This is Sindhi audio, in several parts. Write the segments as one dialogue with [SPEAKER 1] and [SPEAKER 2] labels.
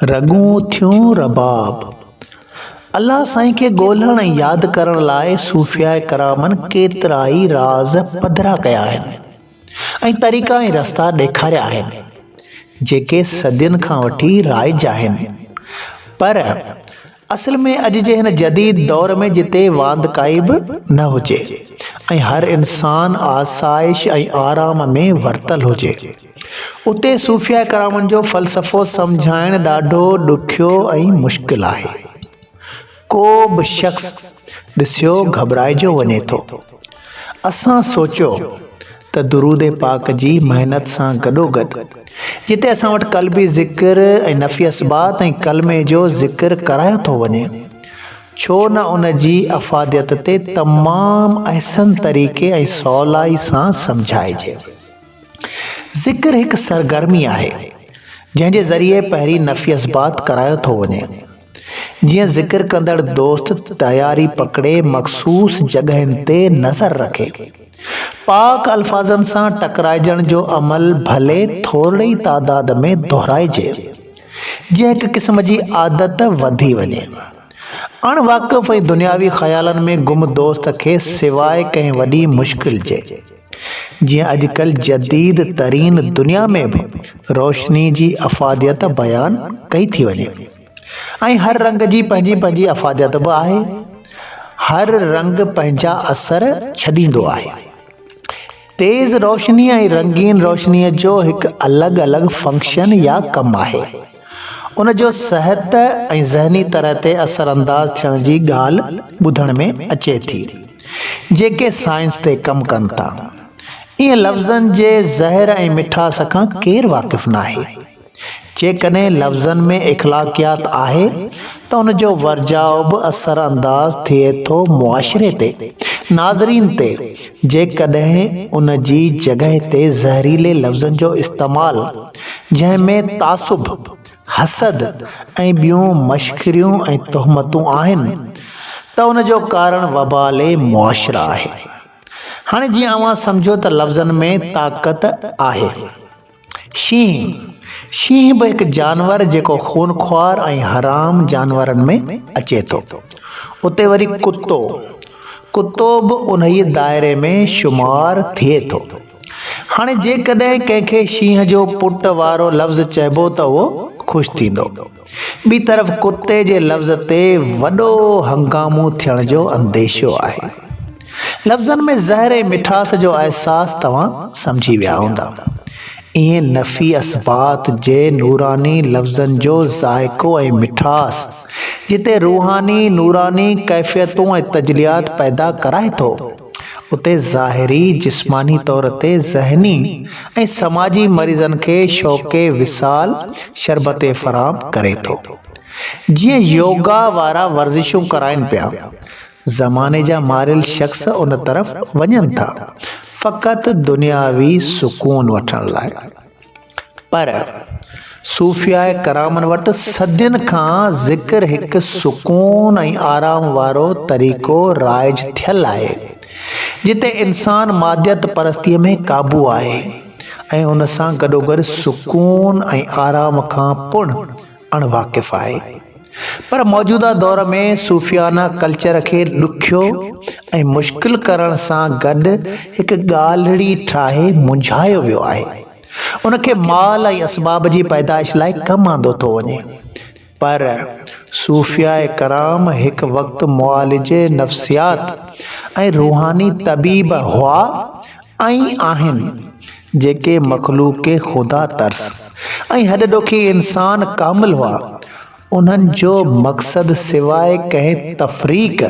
[SPEAKER 1] رڳون ٿيون رباب. الله سائين کي ڳولڻ ۽ ياد ڪرڻ لاء صوفياء ڪرامن ڪيترائي راز پڌرا ڪيا آهن ۽ طريقا ۽ رستا ڏيکاريا آهن، جيڪي صدين کان وٺي رائج آهن. پر اصل ۾ اڄ جي هن جديد دور ۾ جتي واندڪائي به نه هجي ۽ هر انسان آسائش ۽ آرام ۾ ورتل هجي اتي صوفياء ڪرامن جو فلسفو سمجهائڻ ڏاڍو ڏکيو ۽ مشڪل آهي. ڪو به شخص ڏسيو گهٻرائجيو وڃي ٿو. اسان سوچيو ته درود پاڪ جي محنت سان گڏوگڏ جتي اسان وٽ قلبي ذڪر ۽ نفي اثبات ۽ ڪلمي جو ذڪر ڪرايو ٿو وڃي ڇو نه ان جي افاديت تي تمام احسن طريقي ۽ سولائي سان سمجهائجي. ذڪر هڪ سرگرمي آهي جنهن جي ذريعي پهرين نفي اثبات ڪرايو ٿو وڃي. جيئن ذڪر ڪندڙ دوست تياري پڪڙي مخصوص جڳهين تي نظر رکي. پاڪ الفاظن سان ٽڪرائجڻ جو عمل ڀلي ٿورڙي تعداد ۾ دهرائجي، جيئن هڪ قسم جي عادت وڌي وڃي. اڻ واقف ۽ دنياوي خيالن ۾ گم دوست کي سواء ڪنهن وڏي مشڪل جي، جيئن اڄڪلهه جديد ترين دنيا ۾ به روشني جي افاديت بيان ڪئي ٿي وڃي. ۽ هر رنگ جي پنهنجي پنهنجي افاديت به آهي. هر رنگ پنهنجا اثر ڇڏيندو آهي. تيز روشني ۽ رنگين روشنيء جو هڪ الڳ الڳ فنڪشن يا ڪم آهي. ان جو صحت ۽ ذهني طرح تي اثر انداز ٿيڻ جي ڳالهه ٻڌڻ ۾ اچي ٿي. جيڪي سائنس تي ڪم ڪن ٿا. ائين لفظن جي زهر ۽ مٺاس کان ڪير واقف ناهي. جيڪڏهن لفظن ۾ اخلاقيات آهي ته ان جو ورجاء به اثر انداز ٿئي ٿو معاشري تي، ناظرين تي، جيڪڏهن ان جي جڳهه تي زهريلي لفظن جو استعمال جنهن ۾ تعصب، حسد ۽ ٻيون مشخريون ۽ تهمتون آهن ته ان جو ڪارڻ وبال معاشره آهي. هاڻي جيئن اوهان سمجهيو ته لفظن ۾ طاقت آهي. شينهن، شينهن به هڪ جانور جيڪو خونخوار ۽ حرام جانورن ۾ اچي ٿو. اتي وري ڪتو، ڪتو به انهيء دائري ۾ شمار ٿئي ٿو. هاڻي جيڪڏهن ڪنهن کي شينهن جو پٽ وارو لفظ چئبو ته اهو خوش ٿيندو. ٻي طرف ڪتي جي لفظ تي وڏو هنگامو ٿيڻ جو انديشو آهي. لفظن ۾ زهر ۽ مٺاس جو احساس توهان سمجهي ويا هوندا. ائين نفي اثبات جي نوراني لفظن جو ذائقو ۽ مٺاس جتي روحاني نوراني ڪيفيتون ۽ تجليات پيدا ڪرائي ٿو، اتي ظاهري جسماني طور تي ذهني ۽ سماجي مريضن کي شوق وصال شربت فراهم ڪري ٿو. جيئن يوگا وارا ورزشون ڪرائين پيا. زماني جا ماريل شخص ان طرف وڃن ٿا فقط دنياوي سڪون وٺڻ لاء. پر صوفياء ڪرامن وٽ صدين کان ذڪر هڪ سڪون ۽ آرام وارو طريقو رائج ٿيل آهي، جتي انسان ماديت پرستيء ۾ قابو آهي ۽ ان سان گڏوگڏ سڪون ۽ آرام کان پڻ اڻ واقف آهي. پر موجوده دور ۾ صوفيانه ڪلچر کي ڏکيو ۽ مشڪل ڪرڻ سان گڏ هڪ ڳالهڙي ٺاهي منجهايو ويو آهي. ان کي مال ۽ اسباب جي پيدائش لاء ڪم آندو ٿو وڃي. پر صوفياء ڪرام هڪ وقت معالج نفسيات ۽ روحاني طبيب هئا ۽ آهن، جيڪي مخلوق خدا ترس ۽ هڏ ڏوکي انسان ڪامل هئا، انهن جو مقصد سواء ڪنهن تفريق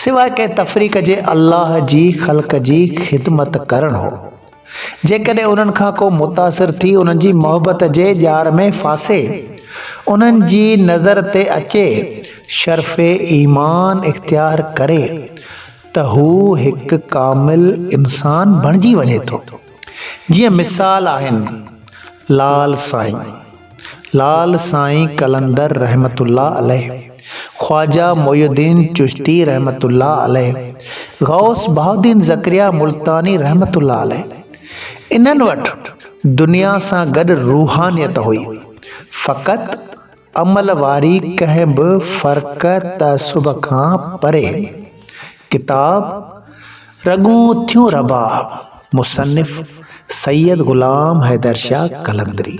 [SPEAKER 1] سواء ڪنهن تفريق جي الله جي خلق جي خدمت ڪرڻ هو. جيڪڏهن انهن کان ڪو متاثر ٿي انهن جي محبت جي ڄار ۾ ڦاسي، انهن جي نظر تي اچي، شرف ايمان اختيار ڪري، ته هو هڪ ڪامل انسان بڻجي وڃي ٿو. جيئن مثال آهن لال سائين، لال سائين قلندر رحمة الله عليه، خواجه محي الدين چشتي رحمة الله عليه، غوث بهاءالدين زڪريا ملتاني رحمة الله عليه. انهن وٽ دنيا سان گڏ روحانيت هئي. فقط. عمل واري ڪنهن به فرق تعصب کان پري. ڪتاب، رڳون ٿيون رباب، مصنف، سيد غلام حيدر شاهه قلندري.